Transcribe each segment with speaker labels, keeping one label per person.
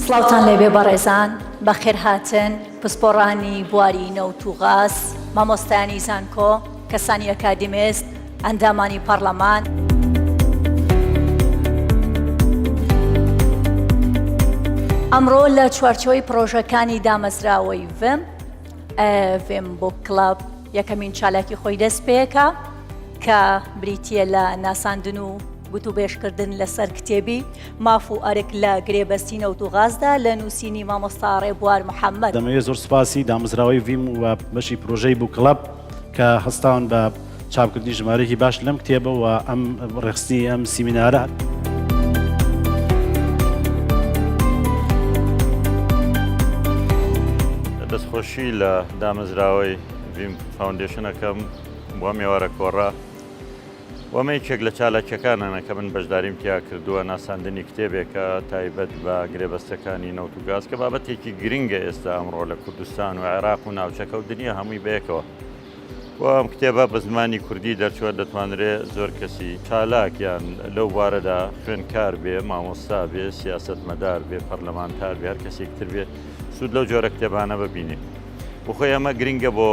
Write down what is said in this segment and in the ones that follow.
Speaker 1: سڵاوتان لێبێ بەڕێزان، بەخێرهاتن پسپۆڕانی بواری نەوت و غاز، مامۆستایانی زانکۆ، کەسانی ئەکادیمست، ئەندامانی پەڕلەمان. ئەمڕۆ لە چوارچێوەی پڕۆژەکانی دامەزراوەی ڤم، ڤم Book Club یەکەمین چالاکی خۆی دەست پێکا کە بریتییە لە ناساندن و گوتوبێژکردن لەسەر کتێبی ماف و ئەرک لە گرێبەستی نەوت و غازدا لە نووسینی مامۆستا ڕێبوار محەممەد.
Speaker 2: دەمەوێت زۆر سوپاسی دامەزراوەی ڤیم و بەشی پرۆژەی Book Club کە هەستاون بە چاپکردنی ژمارەیەکی باش لەم کتێبە و ئەم ڕێکخستنی ئەم سیمینارە.
Speaker 3: دەستخۆشی لە دامەزراوەی ڤیم Foundation ئەکەم بۆ ئەم ئێوارە کۆڕە و ئەمە یەکێک لە چالاکیەکانانە کە من بەشداریم تیا کردووە ناساندنی کتێبێکە تایبەت بە گرێبەستەکانی نەوت و گاز کە بابەتێکی گرنگە ئێستا ئەمڕۆ لە کوردستان و عێراق و ناوچەکە و دنیا هەمووی بەیەکەوە و ئەم کتێبە بە زمانی کوردی دەرچووە دەتوانرێ زۆر کەسی چالاک یان لەو بوارەدا خوێندکار بێ مامۆستا بێ سیاسەتمەدار بێ پەرلەمانتار بێ هەر کەسێک تر بێ سوود لەو جۆرە کتێبانە ببینێ بۆ خۆی ئەمە گرنگە بۆ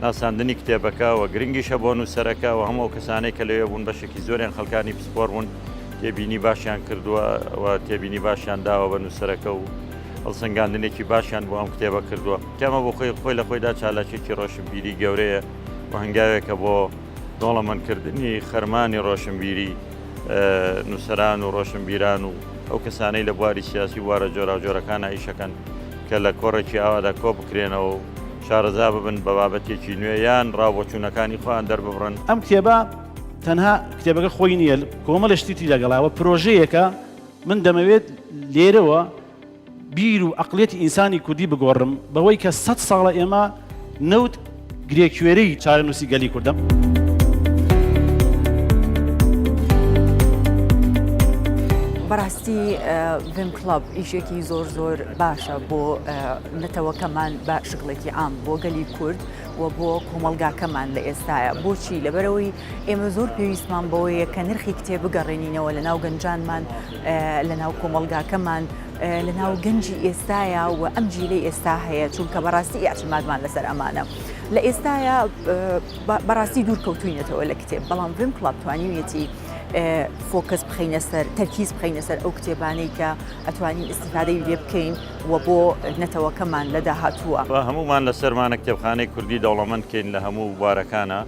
Speaker 3: ناساندنی کتێبەکە و گرنگیشە بۆ نووسەرەکە و هەموو ئەو کەسانەی کە لەوێ بوون بەشێکی زۆریان خەڵکانی پسپۆر بوون تێبینی باشیان کردووە و تێبینی باشیان داوە بە نووسەرەکە و هەڵسەنگاندنێکی باشیان بۆ ئەم کتێبە کردووە کە ئەمە بۆ خۆی خۆی لە خۆیدا چالاکیەکی ڕۆشنبیری گەورەیە و هەنگاوێکە بۆ دەوڵەمەندکردنی خەرمانی ڕۆشنبیری نووسەران و ڕۆشنبیران و ئەو کەسانەی لە بواری سیاسی بوارە جۆراوجۆرەکانە ئیشەکەن کە لە کۆڕێکی ئاوادا کۆ بکرێنەوە و شارەزا ببن بە بابەتێکی نوێ یان ڕاوبۆچوونەکانی خۆیان دەرببڕن.
Speaker 2: ئەم کتێبە تەنها کتێبەکە خۆی نییە، کۆمەڵێ شتی تری لەگەڵە و پرۆژەیەکە من دەمەوێت لێرەوە بیر و عەقڵیەتی ئینسانی کوردی بگۆڕم بەوەی کە سەت ساڵە ئێمە نەوت گرێکوێرەی چارەنووسی گەلی کوردە.
Speaker 4: بەڕاستی ڤیم Club ئیشێکی زۆر زۆر باشە بۆ نەتەوەکەمان بە شکڵێکی عام بۆ گەلی کورد و بۆ کۆمەڵگاکەمان لە ئێستاە بۆچی لەبەرەوەی ئێمە زۆر پێویستمان بەوەیە کە نرخی کتێب بگەڕێنینەوە لە ناو گەنجانمان لە ناو کۆمەڵگاکەمان لە ناو گەنجی ئێستایا و ئەم جیلەی ئێستا هەیە چونکە بەڕاستی ئیعتیمادمان لەسەر ئەمانە لە ئێستایا بەڕاستی دوور کەوتوینەتەوە لە کتێب بەڵام ڤیم Club توانیویەتی focus بخەینە سەر تەرکیز بخەینە سەر ئەو کتێبانەی کە ئەتوانین ئیسیفادەی لێ بکەین و بۆ نەتەوەکەمان لە داهاتووە.
Speaker 3: هەموومان لەسەرمانە کتێبخانەی کوردی دەوڵەمەند کەین لە هەموو بوارەکانا.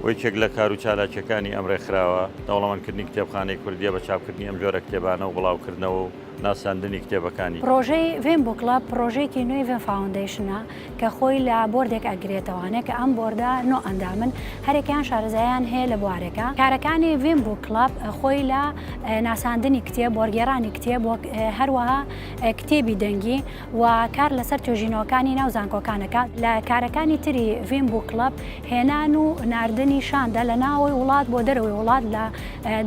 Speaker 3: و یەکێک لە کار و چالاکییەکانی ئەم ڕێکخراوە، دەوڵەمەندکردنی کتێبخانەی کوردییە بە چاپکردنی ئەم جۆرە کتێبانە و بڵاوکردنەوە و ناساندنی کتێبەکانی.
Speaker 5: پڕۆژەی ڤیم Book Club پڕۆژەیەکی نوێی ڤیم Foundation ە کە خۆی لە بۆردێک ئەگرێتەوانێ کە ئەم بۆردە نۆ ئەندامن هەرێکیان شارەزایان هەیە لە بوارێکا. کارەکانی ڤیم Book Club خۆی لە ناساندنی کتێب، وەرگێڕانی کتێب و هەروەها کتێبی دەنگی و کار لەسەر توێژینەوەکانی ناو زانکۆکان ئەکات. لە کارەکانی تری ڤیم Book Club هێنان و ناردنی شاندە لە ناوەوەی وڵات بۆ دەرەوەی وڵات، لە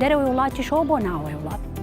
Speaker 5: دەرەوەی وڵاتیشەوە بۆ ناوەوەی وڵات.